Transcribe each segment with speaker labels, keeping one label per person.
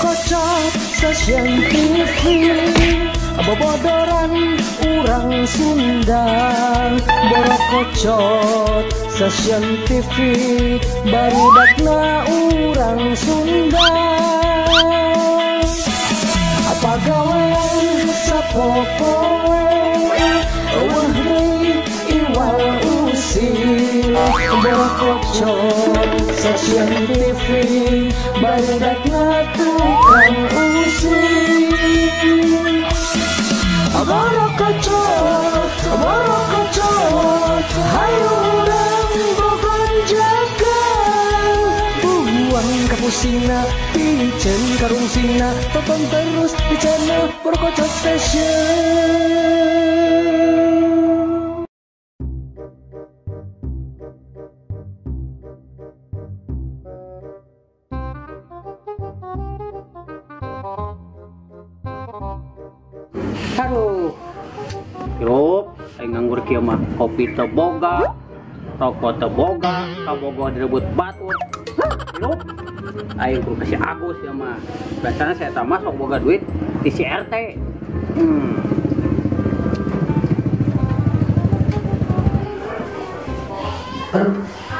Speaker 1: Borokocot Station TV, bobodoran urang Sunda. Borokocot Station TV, barudakna urang Sunda. Apa gawean sapopoe, eueuh deui iwal usil. Borokocot Station TV, barudakna tukang usil. Borokocot, borokocot, hayu urang bogonjakan. Buang kapusingna, piceun karungsingna, tonton terus di channel Borokocot Station.
Speaker 2: Aduh, hirup, aing nganggur kieu mah kopi teu boga, rokok teu boga, kabogo direbut batur. Hirup, aing kudu ka si Agus ya mah. Biasana saya eta mah sok boga duit di si RT.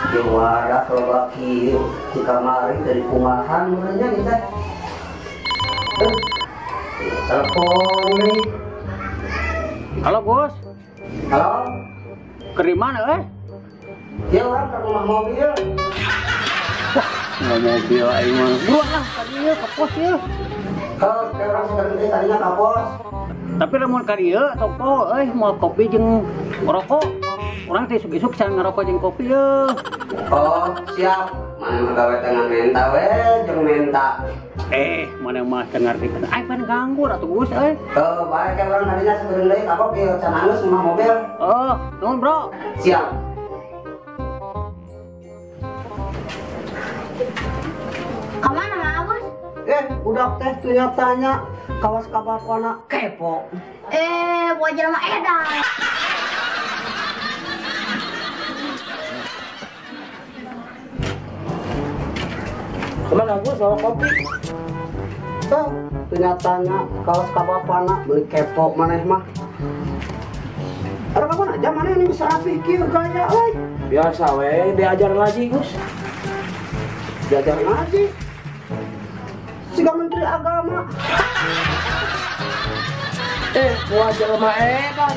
Speaker 3: Juara loba kieu di kamari dari kumahan meureunnya ieu teh. Telepon nih.
Speaker 2: Halo Gus.
Speaker 3: Halo.
Speaker 2: Ke di mana eh?
Speaker 3: Ya orang ke rumah mobil.
Speaker 2: Wah, nggak mobil aing mah. Buruan lah ka dieu ka pos ieu.
Speaker 3: Heuh, ke urang sebenarnya tadinya ka pos.
Speaker 2: Tapi lamun ka dieu toko euy moal kopi jeung rokok. Urang teh isuk-isuk can ngarokok jeung kopi yeuh.
Speaker 3: Oh, siap. Mana mah gawe teh menta we jeung menta.
Speaker 2: Mana mah teu ngarti pan. Aing pan nganggur atuh Gus euy.
Speaker 3: Heuh, bae ke urang tadinya sebenarnya deui ka pos ieu can anggeus rumah mobil.
Speaker 2: Oh, nuhun bro.
Speaker 3: Siap.
Speaker 4: Kamana Mang Agus?
Speaker 3: Budak teh tanya kawas kabapana kepo.
Speaker 4: Wajar mah edan.
Speaker 3: Kemana Agus bawa kopi? Tuh, tanya kawas kabapana beli kepo maneh mah. Ada kapan aja maneh ini bisa rapi kieu gaya euy.
Speaker 5: Biasa we diajar lagi Gus.
Speaker 3: Diajar ngaji. Siga menteri agama.
Speaker 5: Wajar mah edan.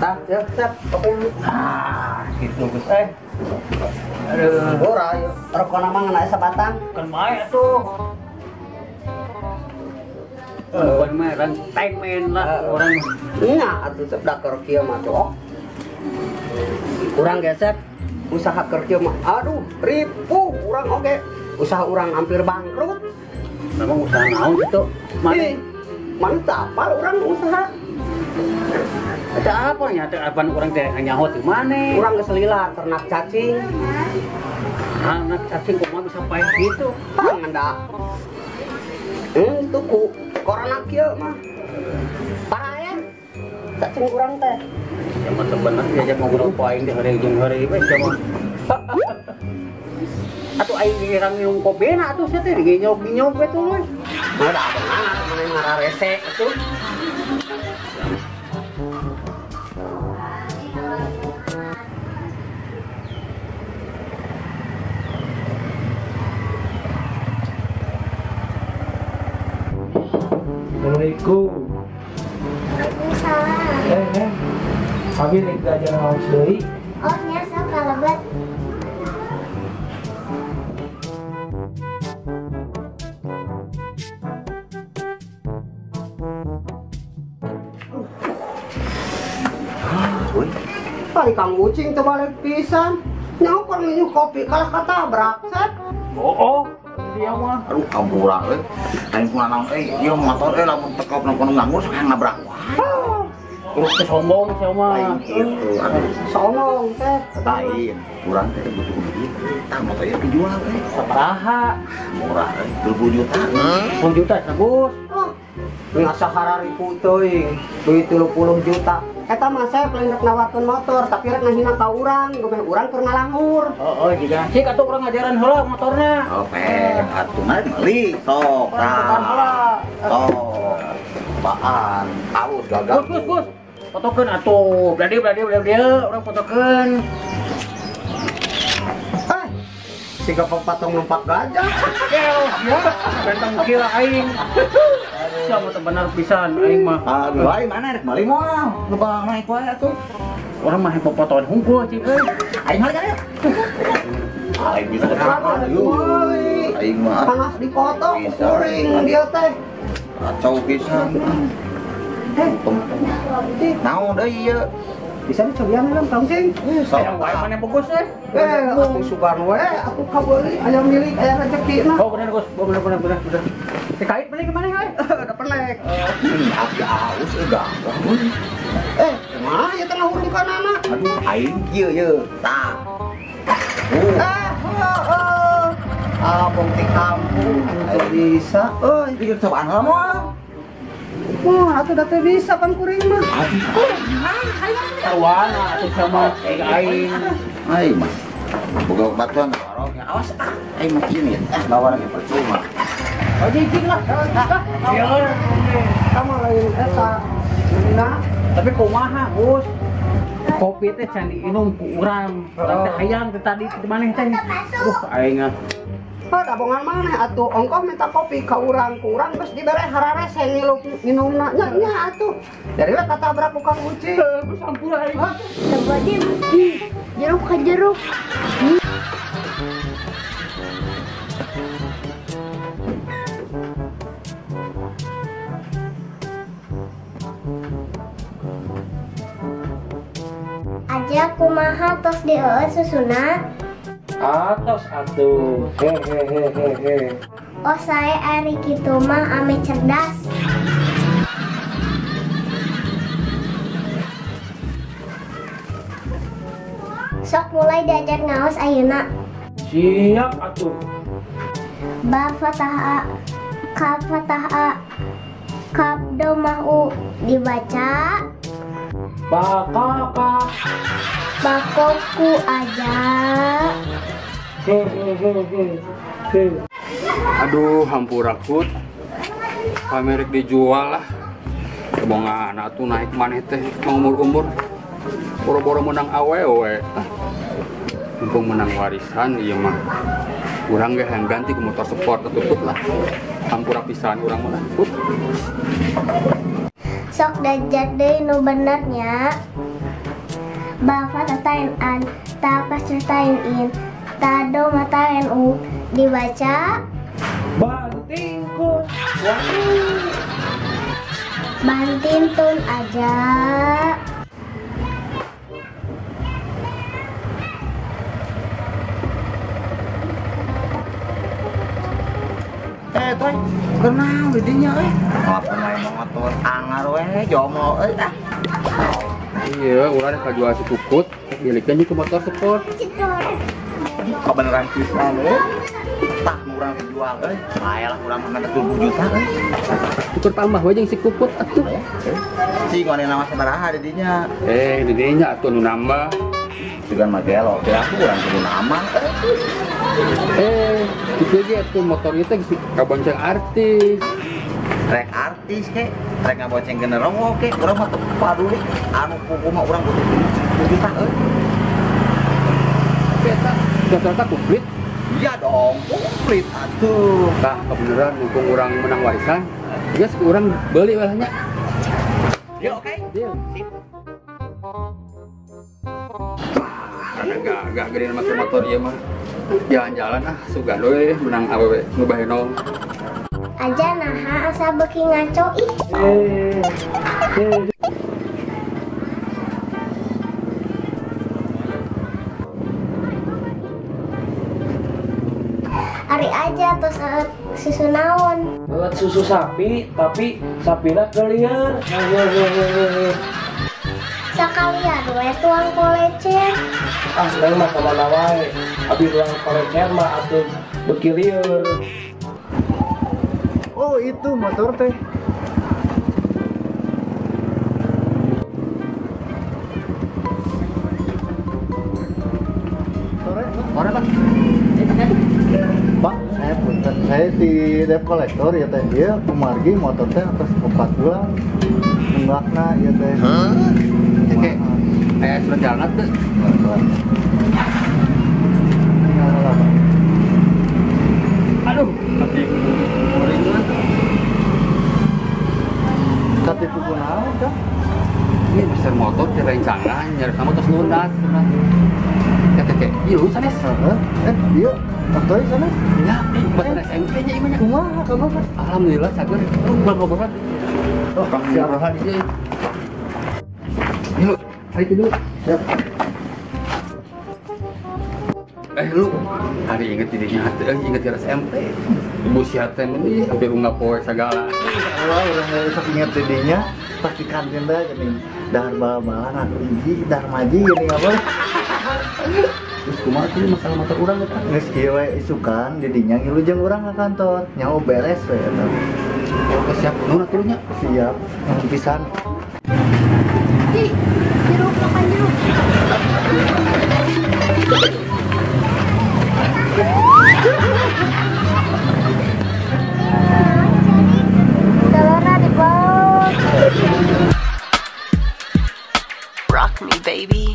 Speaker 3: Tah, ya, siap. Kopi.
Speaker 2: Ah, gitu Gus eh. Aduh,
Speaker 3: ora rokona mah ngeuna sabatang.
Speaker 2: Kan bae atuh. Bukan mah orang tengmen lah orang.
Speaker 3: Nya atuh sep da keur kieu mah tuh. Urang gesep usaha keur kieu mah. Aduh, ripuh urang oge. Usaha urang hampir bangkrut.
Speaker 2: Memang usaha naon gitu?
Speaker 3: Mana? Mana teu apal urang usaha.
Speaker 2: Ada apa nya teh apan urang teh nyaho ti maneh?
Speaker 3: Urang geus lila ternak cacing.
Speaker 2: Anak cacing kumaha bisa paeh gitu?
Speaker 3: Panganda. Tuku corona kieu mah. Paeh. Cacing urang teh.
Speaker 2: Ya mah teu bener diajak ngobrol ku aing teh heureuy jeung heureuy we sia mah. Atuh aing ngirang minum kopi na atuh sia teh diginyok-ginyok we tuh.
Speaker 3: Mah da beunang maneh ngararese atuh.
Speaker 5: Assalamualaikum.
Speaker 4: Waalaikumsalam.
Speaker 5: Abi rek belajar ngaos deui.
Speaker 4: Oh, nya sok kalebet.
Speaker 3: Tadi Kang Ucing teu balik pisan. Nyaho minum kopi kalah katabrak, Sep.
Speaker 2: Oh, dia mah.
Speaker 6: Aduh, kampura euy. Lain kunaon naon euy, ieu motor euy lamun teu kono nganggur sok nabrak wae.
Speaker 2: Terus teh sombong sia mah.
Speaker 6: Lain kitu, aduh.
Speaker 3: Sombong teh.
Speaker 6: Lain, urang teh butuh duit. Tah motor ieu dijual euy.
Speaker 2: Sabaraha?
Speaker 6: Murah euy, 20 juta.
Speaker 2: 20 juta Gus.
Speaker 3: Oh, Asa hararipu teuing, duit 30 juta. Eta mah saya lain rek nawarkeun motor, tapi rek ngahina ka urang, gomeh urang keur ngalangur.
Speaker 2: Oh, jiga. Cik atuh urang ngajaran heula motorna.
Speaker 6: Oh, atuh mah meuli sok. Sok. Baan, alus gagal.
Speaker 2: Gus, Gus. Fotokeun atuh. Bladi urang fotokeun.
Speaker 3: Eh. Siga patung numpak gajah.
Speaker 2: Keos ya. Benteng kira aing. Siapa teh benar pisan aing mah.
Speaker 6: Aduh, aing mana rek meuli moal. Nu naik wae atuh.
Speaker 2: Urang mah popotoan hungkul cing euy.
Speaker 6: Aing mah kan. Aing bisa aing mah.
Speaker 3: Panas dipoto kuring dia teh.
Speaker 6: Kacau pisan. Naon deui ieu?
Speaker 3: Bisa dicobian lah tong cing.
Speaker 2: Sok wae maneh bagus euy.
Speaker 3: Atuh sugan we atuh kabeuli aya milik aya rezekina.
Speaker 2: Oh bener Gus, bener. Dikait beli kemana euy?
Speaker 3: Udah penek.
Speaker 6: Abdi aus euy gagah.
Speaker 3: Kumaha ieu teh ngahurungkeunana?
Speaker 6: Aduh aing kieu ye. Tah.
Speaker 3: Ah, bong ti kampung teu bisa euy.
Speaker 6: Pikir cobaan heula moal.
Speaker 3: Wah, atuh da teu bisa pan kuring mah.
Speaker 2: Sarwana atuh sama aing.
Speaker 6: Aing mah. Boga batuan waroknya awas ah. Aing mah kieu nih. Bawa lagi percuma.
Speaker 2: Oh jijik lah. Lieur.
Speaker 3: Kamu lain eta. Nah,
Speaker 2: tapi kumaha, Gus? Kopi teh can diinum ku urang. Urang teh hayang teh tadi teh maneh teh. Duh, aing ah.
Speaker 3: Dabongan maneh atuh ongkoh minta kopi ka urang, ku urang geus dibere hararese ngilup minumna nya nya atuh. Dari we katabrak ku Kang Uci.
Speaker 2: Geus ampura aing.
Speaker 4: Astagfirullahaladzim. Jeruk ka jeruk. Aja kumaha tos dieueut susuna?
Speaker 5: Atos atuh. Hehehehe.
Speaker 4: Oh saya ari kitu mah ame cerdas. Sok mulai diajar ngaos ayeuna.
Speaker 5: Siap atuh.
Speaker 4: Ba fathah a, ka fathah a, kaf domah u dibaca.
Speaker 5: Ba ka ka.
Speaker 4: Bakoku aja.
Speaker 7: Aduh, hampura kut. Pamerek dijual lah. Kebongan atuh naik maneh teh umur-umur. Boro-boro menang awewe. Mumpung menang warisan ieu mah. Urang ge hayang ganti ke motor sport atuh put lah. Hampura pisan urang mah put.
Speaker 4: Sok dajat deui nu benernya. Ba fathah an, ta kasratain in, ta dhomatain u dibaca
Speaker 5: bantingkun.
Speaker 4: Bantintun aja.
Speaker 6: Toy, kenal didinya euy. Apa main motor angar we jomblo euy ah.
Speaker 7: Iya, urang kajual si Kukut, milikeun ke motor sport.
Speaker 6: Kebeneran pisan euy. Tah urang dijual euy. Bae lah urang mah 70 juta euy.
Speaker 7: Tuker tambah we jeung si Kukut atuh.
Speaker 6: Si ngone nama sabaraha didinya?
Speaker 7: Didinya atuh nu nambah.
Speaker 6: Sugan mah gelo, teh aku urang kudu nambah.
Speaker 7: Kitu ge atuh motor ieu teh kabonceng artis.
Speaker 6: Rek artis ke, rek ngabonceng genderowo ke, urang mah teu paduli anu kuku mah urang butuh 7 juta euy.
Speaker 7: Tapi eta ternyata komplit.
Speaker 6: Iya dong, komplit atuh.
Speaker 7: Tah, kebeneran mumpung urang menang warisan, geus urang beuli we nya.
Speaker 6: Deal oke?
Speaker 7: Deal. Sip. Karena gak gede make motor ieu mah. Jalan-jalan ah sugan we menang awewe nu bahenol.
Speaker 4: Aja naha asa beuki ngaco ih. Ari aja tos susu naon?
Speaker 5: Buat susu sapi, tapi sapina keliar.
Speaker 4: Sakalian we tuang kolecer.
Speaker 5: Ah, neng mah kamana wae. Abi tuang kolecer mah atuh beuki lieur.
Speaker 1: Oh, itu motor teh.
Speaker 2: Sore, Pak.
Speaker 5: Pak, saya punten, saya di debt collector ya teh. Ieu kumargi motor teh atas 4 bulan. Nunggakna ieu teh.
Speaker 7: Oke. Aya surat jalan teu? Aduh, katipu kuring mah.
Speaker 5: Katipu kunaon, Kang?
Speaker 7: Ini meser motor teh rencangan, nyari kamu terus lunas. Teh, ieu sanes.
Speaker 5: Heeh. Ieu atoy sanes.
Speaker 7: Ya, buat SMP nya ieu mah.
Speaker 5: Kumaha kabar?
Speaker 7: Alhamdulillah cager. Ulah ngobrol.
Speaker 5: Oh, siap.
Speaker 7: Yuk, tarik dulu.
Speaker 5: Siap.
Speaker 7: Lu hari inget dirinya hati, inget di SMP. Ibu si hati ini hampir unggah poe segala.
Speaker 5: Wah, urang sok inget dirinya pas di kantin teh geuning dahar bal-balan aku hiji, dahar maji geuning apa.
Speaker 7: Terus kumaha tuh masalah motor urang eta?
Speaker 5: Geus kieu we isukan didinya ngilu jeung urang ka kantor. Nyaho beres we eta.
Speaker 7: Oke, siap. Nuhun atuh nya.
Speaker 5: Siap. Nuhun pisan.
Speaker 4: Ih, jeruk makan jeruk. Telurnya di bawah.
Speaker 8: Rock me, baby.